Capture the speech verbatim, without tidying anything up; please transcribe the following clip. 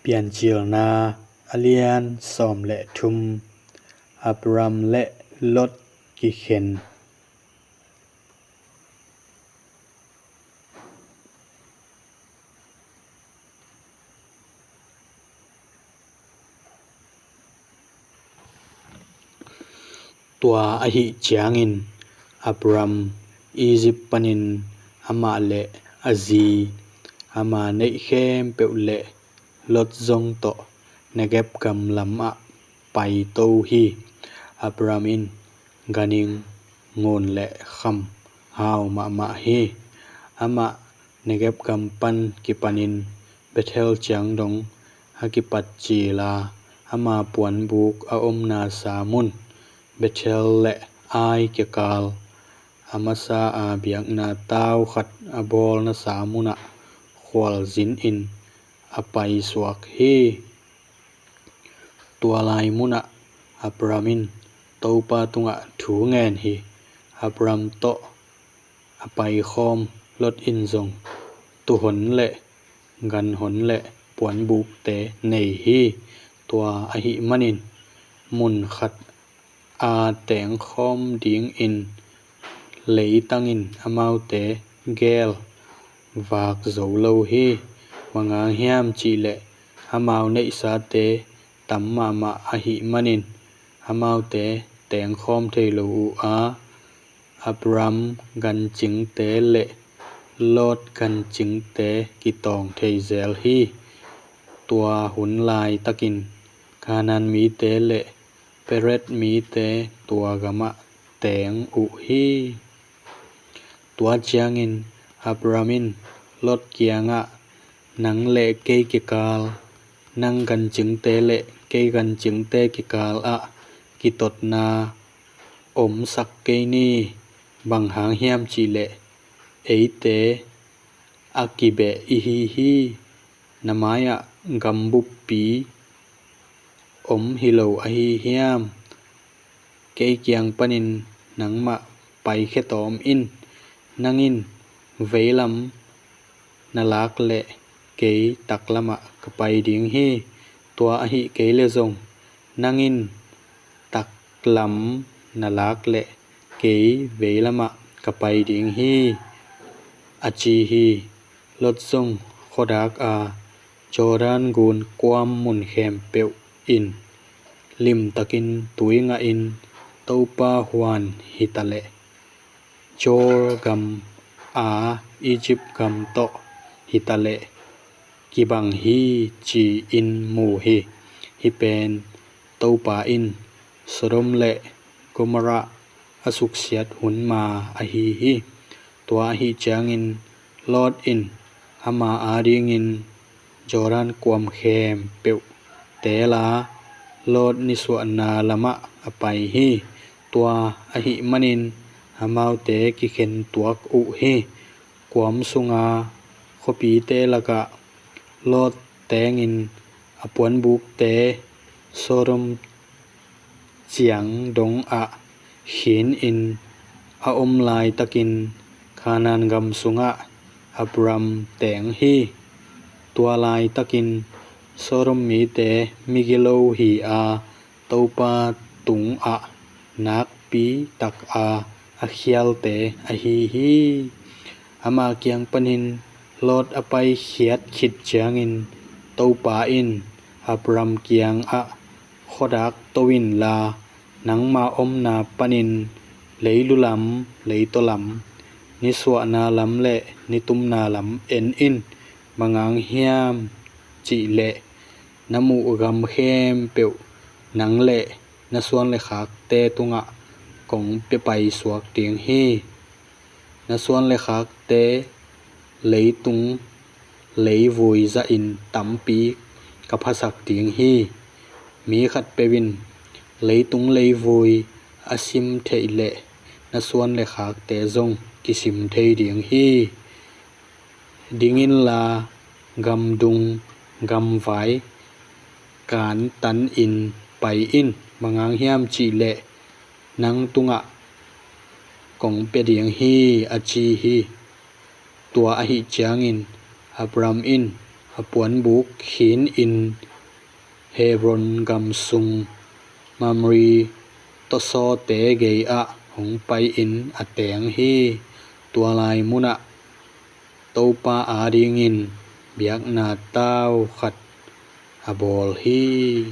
Piancilna a lian sawm le thum. Abram le Lot kikhen. Tua ahih ciangin Abram Egypt panin amah le a zi, ama neih khempeuh le Lot zong tawh Negeb gam lamah paito hi. Abram in ganhing, ngun le kham hau mahmah hi. Amah Negeb gam pan kipanin Bethel ciang dong a kipat cil a, ama puanbuk a omnasa mun Bethel le Ai kikal a masa a biakna tau khat a bawlnasa munah khualzinin a paisuak hi. Tua lai munah Abram in Topa tungah thu ngen hi. Abram tawh a paikhawm Lot in zong tuuhon le ganhon le puanbukte nei hi. Tua ahih manin mun khat a tengkhawm dingin leitangin amaute gel vak zo lo hi. Bang hang hiam cihleh amau neihsate tam mahmah ahih manin amaute tengkhawm thei lo uh a, Abram gancingte le Lot gancingte kitawng thei zel hi. Tua hun laitakin Kanaan mite le Perez mite tua gamah teng uh hi. Tua ciangin Abram in Lot kiangah, nang le kei kikal, nang gancingte le kei gancingte kikal ah kitotna omsak kei ni. Bang hang hiam cihleh eite a kibeh i hi hi. Na mai-ah gam buppi om hi lo ahi hiam? Kei kiang panin nangmah paikhia tawm in. Nang in veilam na lak leh kei taklamah ka pai ding hi. Tua ahih kei leh zong nang in taklam na lak leh kei veilamah ka pai ding hi, a ci hi. Lot zong khuadak a, Jordan gun kuam mun khempeuh in limtakin tui ngahin Topa huan hitaleh, Zoar gam a Egypt gam tawh hitaleh kibang hi, ci-in mu hi. Hih pen Topa in Sodom le Gomorrah a suksiat hun ma ahi hi. Tua ahih ciangin Lot in ama adingin Jordan kuam khempeuh teel a, Lot nisuahna lamah a pai hi. Tua ahih manin amaute kikhen tuak uh hi. Kuam sunga khuapite lakah Lot tengin a puanbukte Sodom ciang dongah khinin a om laitakin Kanaan gam sungah Abram teng hi. Tua laitakin Sodom mite migilo hi a, Topa tungah nakpi taka a khialte ahi hi. Ama kiang panin Lot a paikhiat khit ciangin Topa in Abram kiangah, khuadak to inla, nangma omna panin leilu lam, leitaw lam, nisuahna lam le nitumna lam en in. Bang hang hiam cihleh na muh gam khempeuh nang le na suanlekhakte tungah kong pia paisuak ding hi. Na suanlekhakte leitung leivui zahin tampi ka phasak ding hi. Mi khatpeuh in leitung leivui a sim theih leh na suanlekhakte zong kisim thei ding hi. Ding inla, gamdung gamvai kantanin pai in. Bang hang hiam cihleh nang tungah kong pia ding hi, a ci hi. Tua ahih ciangin Abram in a puanbuk khinin Hebron gam sung Mamre tawsawte gei-ah hong pai-in a teeng hi. Tua lai munah Topa adingin biakna tau khat a bawl hi.